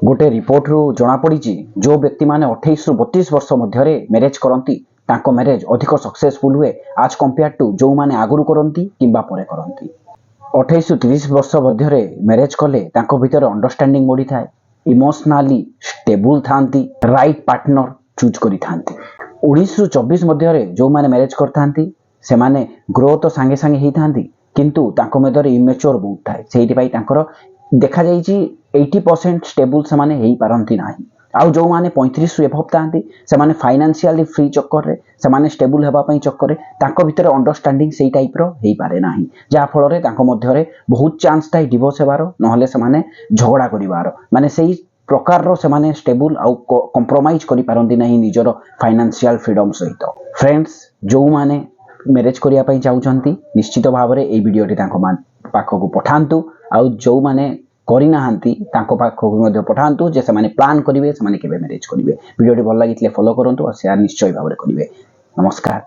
ଗୋଟେ ରିପୋର୍ଟରୁ ଜଣାପଡ଼ିଛି, ଯେଉଁ ବ୍ୟକ୍ତିମାନେ 28ରୁ 32 ବର୍ଷ ମଧ୍ୟରେ ମ୍ୟାରେଜ୍ କରନ୍ତି, ତାଙ୍କ ମ୍ୟାରେଜ୍ ଅଧିକ ସକ୍ସେସଫୁଲ୍ ହୁଏ ଆଜ୍ କମ୍ପେୟାର ଟୁ ଯେଉଁମାନେ ଆଗରୁ କରନ୍ତି କିମ୍ବା ପରେ କରନ୍ତି। 28ରୁ 30 ବର୍ଷ ମଧ୍ୟରେ ମ୍ୟାରେଜ୍ କଲେ ତାଙ୍କ ଭିତରେ ଅଣ୍ଡରଷ୍ଟାଣ୍ଡିଂ ବଢ଼ିଥାଏ, ଇମୋସନାଲି ଷ୍ଟେବୁଲ୍ ଥାନ୍ତି, ରାଇଟ୍ ପାର୍ଟନର ଚୁଜ୍ କରିଥାନ୍ତି। 19ରୁ 24 ମଧ୍ୟରେ ଯେଉଁମାନେ ମ୍ୟାରେଜ୍ କରିଥାନ୍ତି, ସେମାନେ ଗ୍ରୋ ତ ସାଙ୍ଗେ ସାଙ୍ଗେ ହେଇଥାନ୍ତି, କିନ୍ତୁ ତାଙ୍କ ମଧ୍ୟରେ ଇମେଚୋର ବହୁତ ଥାଏ। ସେଇଥିପାଇଁ ତାଙ୍କର ଦେଖାଯାଇଛି 80% ଷ୍ଟେବୁଲ୍ ସେମାନେ ହେଇପାରନ୍ତି ନାହିଁ। ଆଉ ଯେଉଁମାନେ 35ରୁ ଏଭବ୍ ଥାନ୍ତି, ସେମାନେ ଫାଇନାନ୍ସିଆଲି ଫ୍ରି ଚକ୍କରରେ, ସେମାନେ ଷ୍ଟେବୁଲ୍ ହେବା ପାଇଁ ଚକ୍କରରେ ତାଙ୍କ ଭିତରେ ଅଣ୍ଡରଷ୍ଟାଣ୍ଡିଂ ସେଇ ଟାଇପ୍ର ହେଇପାରେ ନାହିଁ, ଯାହାଫଳରେ ତାଙ୍କ ମଧ୍ୟରେ ବହୁତ ଚାନ୍ସ ଥାଏ ଡିଭୋର୍ସ ହେବାର, ନହେଲେ ସେମାନେ ଝଗଡ଼ା କରିବାର। ମାନେ ସେଇ ପ୍ରକାରର ସେମାନେ ଷ୍ଟେବୁଲ୍ ଆଉ କମ୍ପ୍ରମାଇଜ୍ କରିପାରନ୍ତି ନାହିଁ ନିଜର ଫାଇନାନ୍ସିଆଲ ଫ୍ରିଡମ୍ ସହିତ। ଫ୍ରେଣ୍ଡସ୍, ଯେଉଁମାନେ ମ୍ୟାରେଜ୍ କରିବା ପାଇଁ ଚାହୁଁଛନ୍ତି, ନିଶ୍ଚିତ ଭାବରେ ଏଇ ଭିଡ଼ିଓଟି ତାଙ୍କ ପାଖକୁ ପଠାନ୍ତୁ। ଆଉ ଯେଉଁମାନେ କରିନାହାନ୍ତି, ତାଙ୍କ ପାଖକୁ ମଧ୍ୟ ପଠାନ୍ତୁ ଯେ ସେମାନେ ପ୍ଲାନ୍ କରିବେ ସେମାନେ କେବେ ମ୍ୟାରେଜ୍ କରିବେ। ଭିଡ଼ିଓଟି ଭଲ ଲାଗିଥିଲେ ଫଲୋ କରନ୍ତୁ ଆଉ ସେୟାର ନିଶ୍ଚୟ ଭାବରେ କରିବେ। ନମସ୍କାର।